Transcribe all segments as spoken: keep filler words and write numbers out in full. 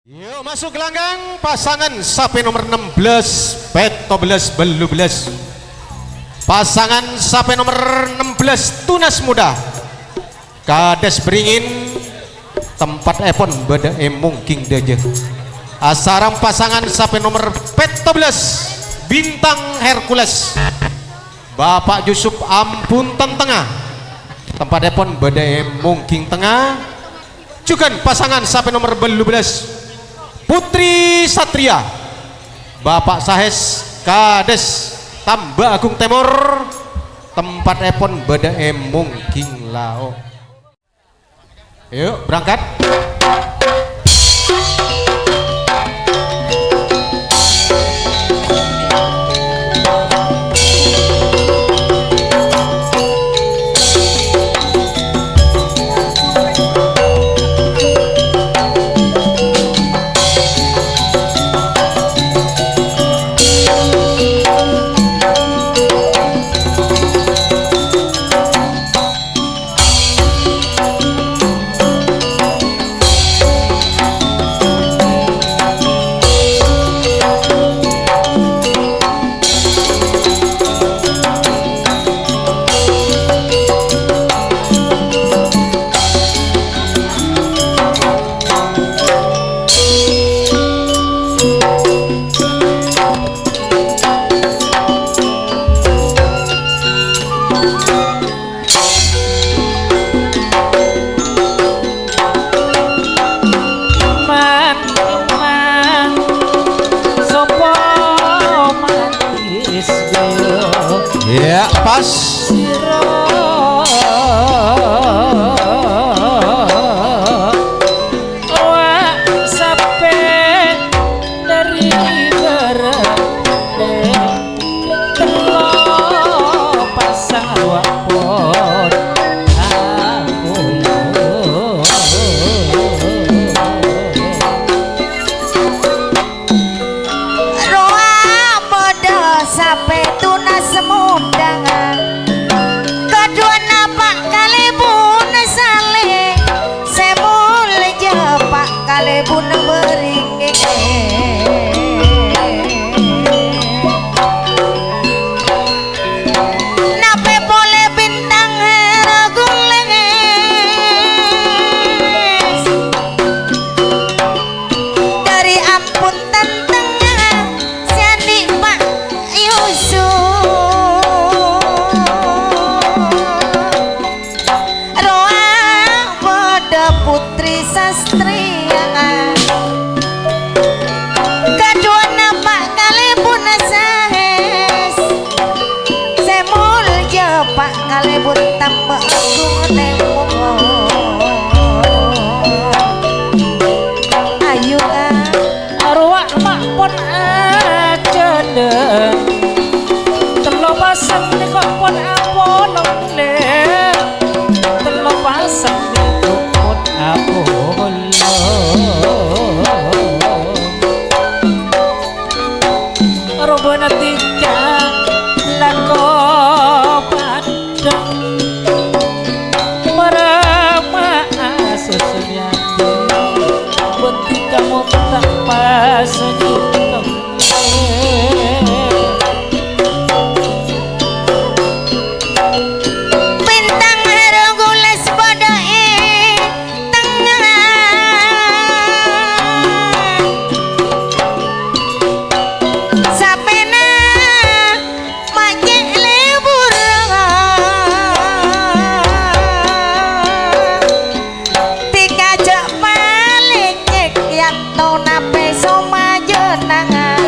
Yuk, masuk gelanggang pasangan sapè nomer ennem belas, pètto belas, bellu belas. Pasangan sapè nomer ennem belas, tunas muda. Kadhâs bringin, tempatèpon bâdâ è Mongking Dâjâ. Asareng pasangan sapè nomer pètto belas, Bintang Hercules. Bapak Yusuf ampon tentengnga. Tempatèpon bâdâ è Mongking Tengnga. Jhughân pasangan sapè nomer bellu belas, Putri Satria. Bapak Sahes Kadhâs Tamba Agung Tèmor. Tempatèpon bâdâ è Mongking Lao'. Yuk, berangkat. Man, man, sapa manis dia? Ya, pas. Sira. Wa' sapè dâri bârâ', tello pasang wa' pon aku. Rowa padâ sapè tunas mondhângan. Kadhuwâna Pa' kalèbun salè, sè molja Pa' kalèbun bâringè. Napè polè Bintang Hercules. Dâri ampon tentengnga sè andi' Pa' Yusuf. Rowa padâ Putri Sastria. Kadhuwâna Pa' kalèbun Sahes. Sè molja Pa' kalèbun Tamba Agung Tèmor. Ayu, Kak. Arowa ma' pon ajhâlân. Tello pasang nèko pon apolong, lè. Tello pasang nèko pon apolong. Robâna dhika lako padhâ. Marama asusun yati. Bhunti kamu tak pas nyukem. Bintang Hercules padhâ è tengnga. Sapèna ma' cè' lèburrâ. Dhika jhâ' palècèk, yanto napè somajhânangan.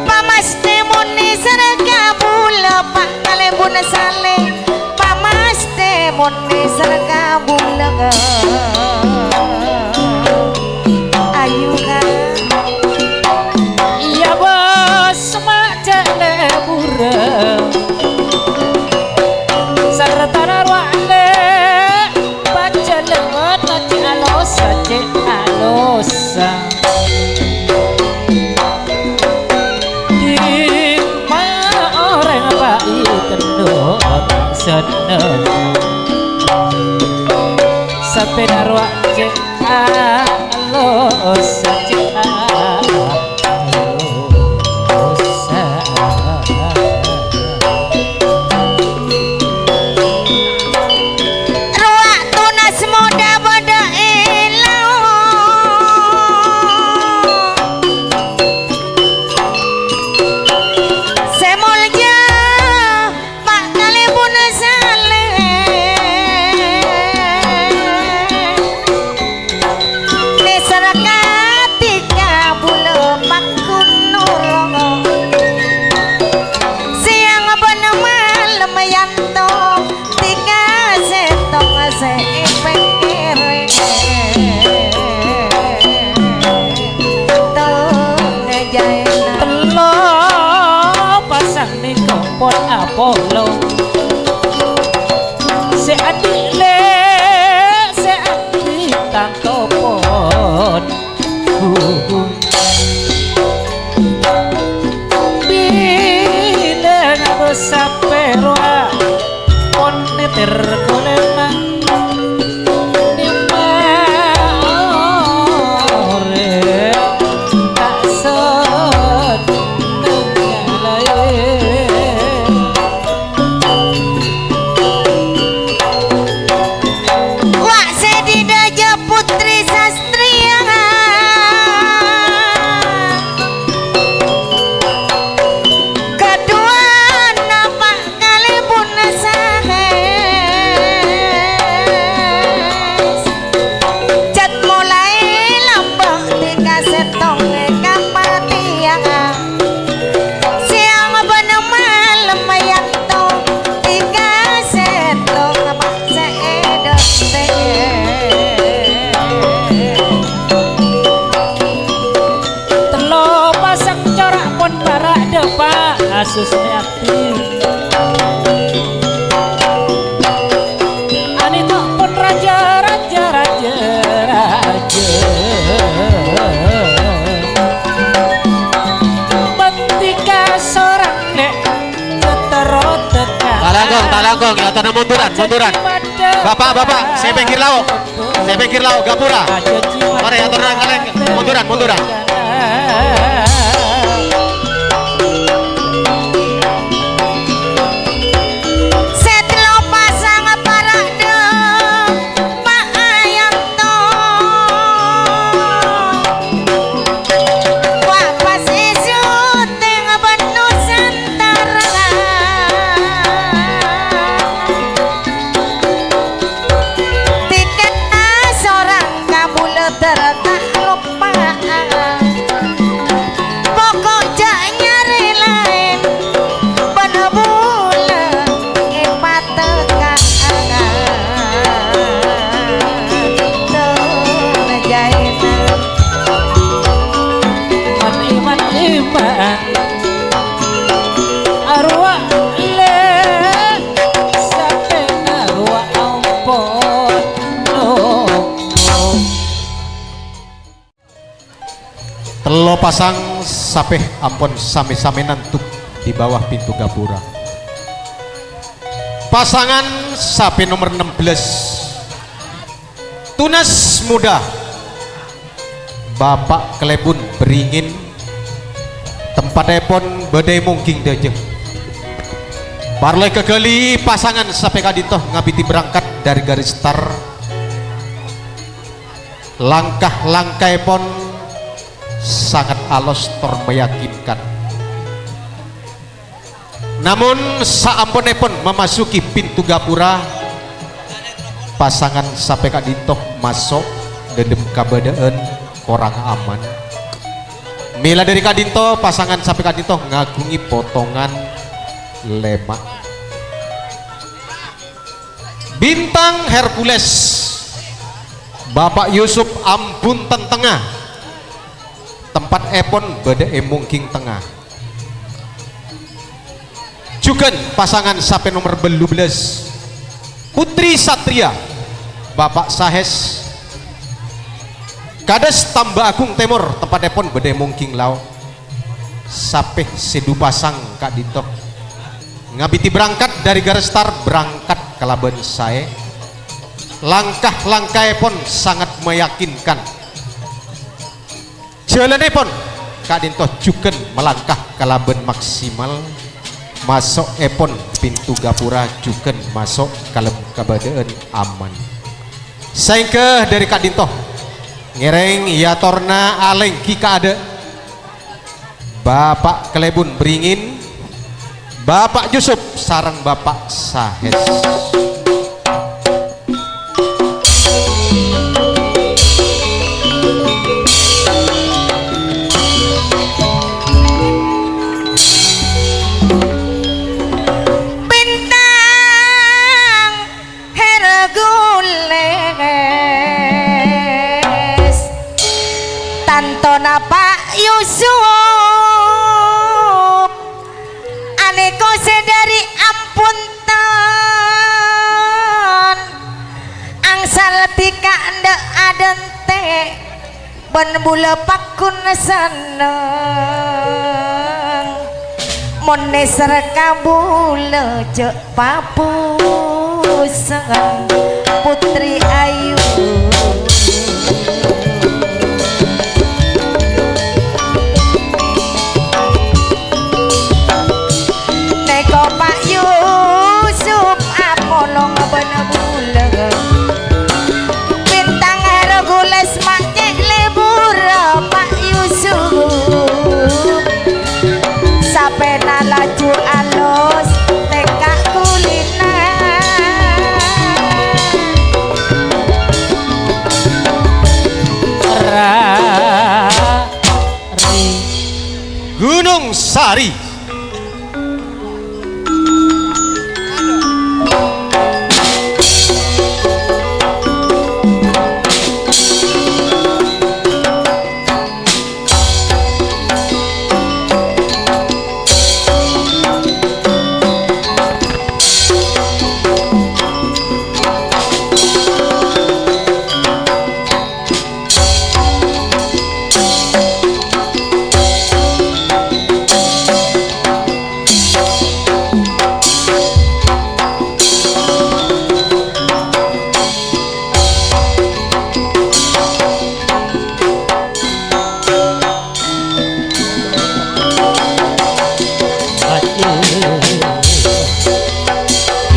Pamastè monè sèrra kabulâ, Pa' kalèbun salè. Pamastè monè sèrra kabulâ. Ayu, Kak. Iyâ, bos, ma' cè' lèburrâ. Sartana rowa lè, pajhâlâna cè' alossa, cè' alossa. Dimma orèng pai kendho ta' senneng. Sapèna rowa cè' alossa. Bilâna bâsa pèrowa pon nèter kolèman, nèma orèng ta' senneng nyalaè. Wa' sè didâjâ Putri Sastriya, kaduwâna pa' kalèbunna Sahes. Jhât molaè lambâ' dhika sèttong è kapatèyan. Sèyang bân malem yanto dhika sèttong pa' sè èdhântè. Tello pasang corak pon para' dâpa' asus nèyat. Anèka pon rajâ, rajâ, rajâ, rajâ. Bântèka sorang nè' jâtèro tèka. Talangkong, talangkong, ya, tanah munduran, munduran. Bapak, bapak, sè pèngghir lao'. Sè pèngghir lao', ghâpura. Marè, atorra kalèng. Munduran, munduran. Sè tello pasang para' dâ' pa' ayanto. Wa' pas è syuting bân Nusantara. Dhika sorang kabulâ ter ta' loppa'a. Poko' jhâ' nyarè laèn, bân bulâ èpatèka'a. Tona jhâina. Man iman iman. Arowa lè, sapèna rowa ampon. Tello pasang sapè ampon sami-sami nandhuk di bawah pintu gapura. Pasangan sapè nomer ennem belas, tunas muda, Bapak Kalèbun Beringin, tempattèpon bâdâ è Mongging Dâjâ. Parlo èghâghâli pasangan sapè ka'dinto ngabidhi berangkat dâri Garis Star. Langkah-langkahèpon sanget alos tor meyakinkan. Namong, saamponèpon mamasuki pintu gapura, pasangan sapè ka'dinto maso' dâlem kabâdâ'ân korang aman. Mèla dâri ka'dinto, pasangan sapè ka'dinto ngaghungè potongan lèma'. Bintang Hercules, Bapak Yusuf Ambunten Tengnga, tempattèpon bâdâ è Mongging Tengnga. Jhughân pasangan sapè nomer bellu belas, Putri Satria, Bapak Sahes, Kades Tamba Agung Tèmor, tempattèpon bâdâ è Mongging Lao'. Sapè sè dhu pasang ka'dinto ngabidhi berangkat dâri Gares Star, berangkat kalabân saè. Langkah-langkahèpon sanget meyakinkan. Jhâlânèpon ka'dinto jhughân malangkah kalabân maksimal. Maso'èpon pintu gapura jhughân maso' kalem kabâdâ'ân aman. Saèngghâ dâri ka'dinto ngèrèng èyatorna alèngghi kaadâ'. Bapak Kalèbun Beringin, Bapak Yusuf sareng Bapak Sahes. Bintang Hercules, tantona Pak Yusuf, anèko sè dâri ampunten, angsal dhika endâ' adântè'. Pon bulâ paggun senneng, mon nèser ka bulâ jhâ' papusengan, Putri Ayu. Nèko Pa' Yusuf apolong bân bulâ. Bintang Hercules ma' cè' lebur, Pa' Yusuf. Sapèna laju alos tèka kulina. Ra-, ri. Gunung Sari.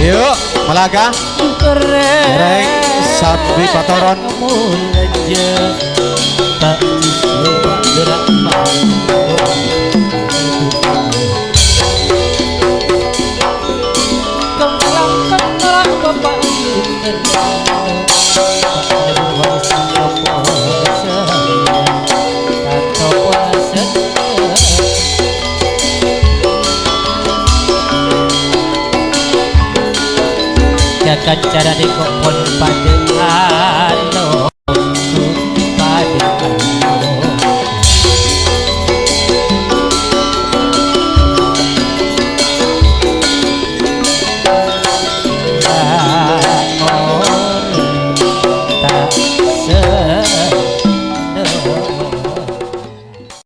Yu', malaga. Rèng sambi patoron. Jagat carane kok pon padha alo, padha alo.